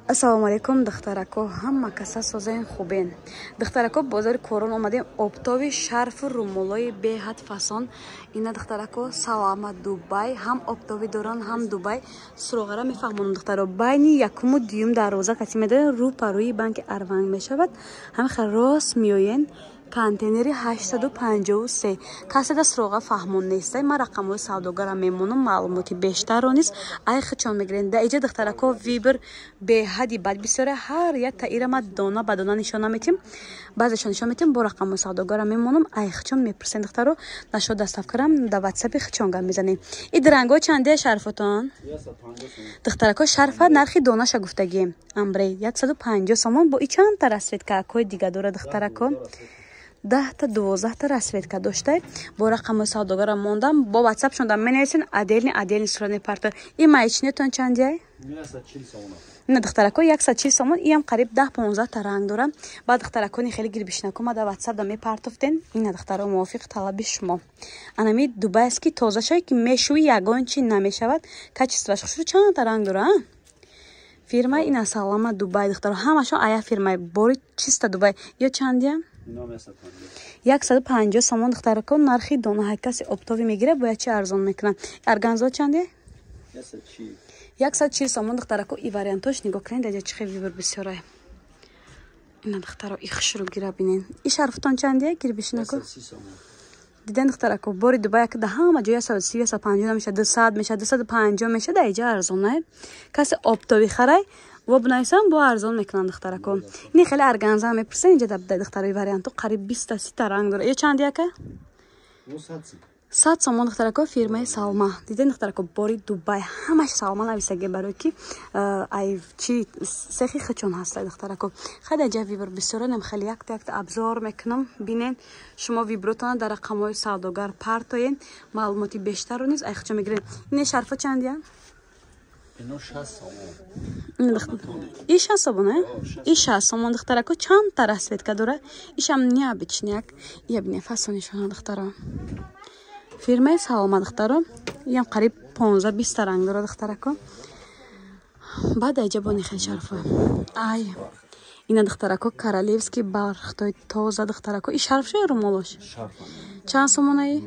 Ассалому алайкум, духтарако, ҳама каса созен, хубен. Духтарако, бозори Корон омадем, оптови шарфу румолои беҳад фасон. Ина, духтарако, Салама Дубай, ҳам оптови доран, ҳам Дубай. Суроғара мефаҳмонам, духтаро. Байни якуму дуюм дарвоза кати медорем, рӯ па рӯи банки Арванг мешавад. Ҳамин рост меоен, контейнери 853. Каседа суроға фаҳмон нестай, ман рақамҳои савдогарам мемонам, маълумоти бештарро низ ай хичон мегирем. Да иҷа, духтарако, выбор беҳади бад бисёре, ҳар як таира ма дона ба дона нишон наметим, баъзешон нишон метим, бо рақамҳои савдогарам мемонам, ай хичон мепурсем, духтаро, нашо доставкарам да ватсапи хичон гап мезанем. И дрангҳо чандия шарфотон? Духтарако, шарфа нархи донаша гуфтагием, амбре 150 сомон, бо и чандта расцветкаакҳои дига дора, духтарако, 10-та, 12-та расцветка доштай. Бо рақамҳои савдогарам мондам, бо ватсапшонда менависен, отдельный отдельный сурат мепарто. И маичнетон чандияй? На, духтарако, 140 сомон, иам қариб 10-15-та ранг дора. Баъд, духтаракони хеле гирбишнако ма да ватсап да мепартофтен. Ина, духтаро, мувофиқ талаби шумо. Анами дубайски тоза шавад, ки мешӯи, ягон чи намешавад, качествоаш хушрӯ, чандта ранг дора, фирма ина Салама Дубай, духтаро, ҳамашон ая фирмаи бори чиста Дубай. Ё чандия? 150 сомон, духтарако, нархи дона. Ҳар касе оптови мегирад, бояд чи арзон мекунад. Органзо чанде? 140 сомон, духтарако. И вариантош нигоҳ кунед, даҷа чи хел выбор бисёрае. Ина, духтаро, и хушрӯ гира бинен. И шарфтон чандия, гирбишинако? Диден, духтарако, бори Дубай да ҳама ҷо 130, 150 меша, 200 меша, 250 меша, да иҷа арзонае. Касе оптови харай, во бинависам, бо арзон мекунанд, духтарако. Ини хеле органза мепурсен, инҷа да, духтарои, варианту қариб 20-та, 30-та ранг дора. Ё чанди, ака? 100 сомон, духтарако, фирмаи Салма. Диден, духтарако, бори Дубай ҳамаш Салма нависаге, барое ки ай чи сехи хичон ҳаста, духтарако. Хеле ҷа выбор бисёранам, хеле якта якта обзор мекунам, бинен. Шумо выборотона дар рақамҳои савдогар партоен, маълумоти бештарро низ ай хичон мегирен. Ине шарфа чандия? И 60 сомон, э? И 60 сомон, духтарако, чандта расцветка дора. Ишам необычный як. Ия бине, фасонишона, духтаро. Фирмаи Салома, духтаро. Иам қариб 15, 20-та ранг дора, духтарако. Баъд айҷа бо нихел шарфо. Ай. Ина, духтарако, королевский бархтои тоза, духтарако. И шарф шо румолош? Чанд сомонаи?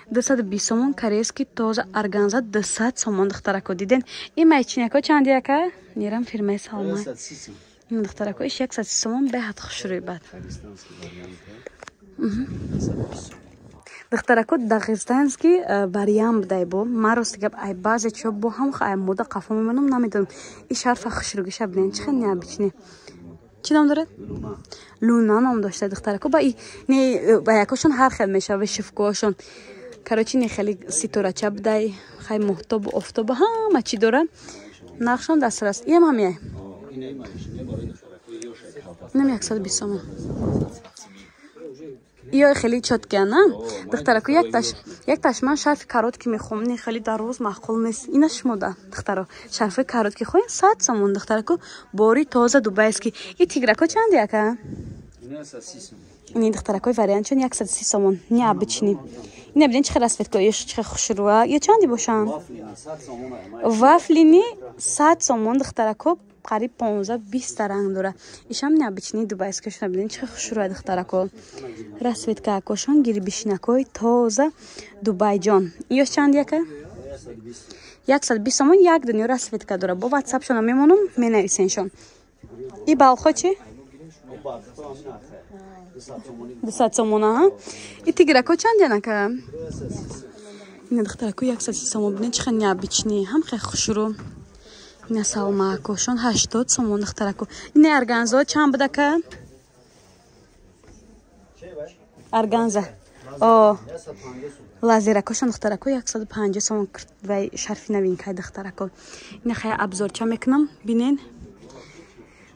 220 сомон, корейский тоза органза 200 сомон, духтарако, диден. И майчиняко чанди, ака? Нерам фирмаи Салма. Ин, духтарако, иш 130 сомон, беҳад хушрӯй бад. Духтарако, дагестанский вариант будай. Бо ман рости гап, ай баъзе чиҳо бо ҳам ай мода қафо мемонам, намедонам. И шарфа хушрӯгиша бинен, чӣ хел необычный. Чӣ ном дорад? Луна ном дошта, духтарако. Ба не ба якошон ҳар хел мешава, вышивкаошон. Короче, не хеле ситорача будай, хай моҳтобу офтобу ҳама чӣ дора. Нархшон дастрас. Иам ҳамяй? Инам 120 сомон. Ё хеле чёткия, на, духтарако, якташ ман шарфи короткий мехоҳам, не хеле дароз маъқул нест. Ина шумода, духтаро, шарфи короткий хоҳем, 100 сомон, духтарако, бори тоза дубайский. И тиграко чанди, ака? Ини, духтаракои, вариантчон 130 сомон, необычный. Ина бинен, чӣ хел расцветка, ё чӣ хел хушрӯа. Ё чанди бошанд? Вафлини 100 сомон, духтарако, қариб 15, 20-та ранг дора. Ишам необычный дубайский шуна бинен, чӣ хушрӯа, духтарако, расцветкаакошон, гирбишинакҳои тоза Дубайҷон. Ё чанд, яка? 120 сомон, як дунё расцветка дора. Бо ватсапшона мемонам, менависеншон. И балхо чи? 200 сомона. И тиграко чанд, янака? Ина, духтарако, 130 сомон, бинен, чӣ хел необычный, ҳам хел хушрӯ. Ина салмаакошон 80 сомон, духтарако. Ина органзо чанд будака? Органза о лазеракошон, духтарако, 150 сомон, вай шарфи новинкай, духтарако. Ина хая обзорча мекунам, бинен.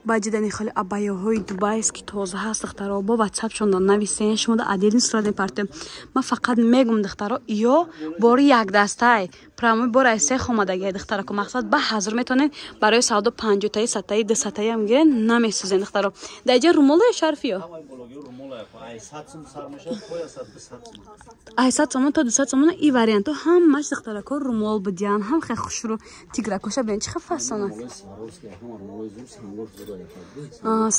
Баъд дидани хеле абайоҳои дубайски тоза ҳаст, духтаро, бо ватсапшон нависен, шумо да отдельный сурат мепартем. Ман фақат мегум, духтаро, ё бори якдастай, прямой бор ай сех омадагиай, духтарако, мақсад ба ҳазур метавонед барои савдо 50-таи, 100-таи, 200-таиам гирен, намесӯзен, духтаро. Дар иҷа румоло ё шарфиё? Ай 100 сомон то 200 сомон и вариантҳо ҳамаш, духтарако, румол будиян, ҳам хеле хушрӯ. Тигракоша бин, чӣ хел фасонак.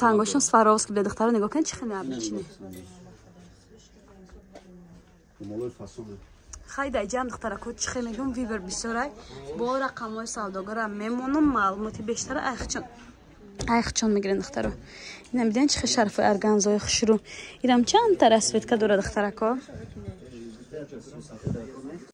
Сангошон Сваровски буда, духтаро, нигоҳ кунед, чӣ хеле необычный. Хай, даҷам, духтарако, чӣ хел мегӯм, выбор бисёрай. Бо рақамҳои савдогара мемонам, маълумоти бештара айхчон мегирен, духтаро. Ина биден, чӣ хел шарфои органзои хушрӯ. Инам чандта расцветка дора, духтарако.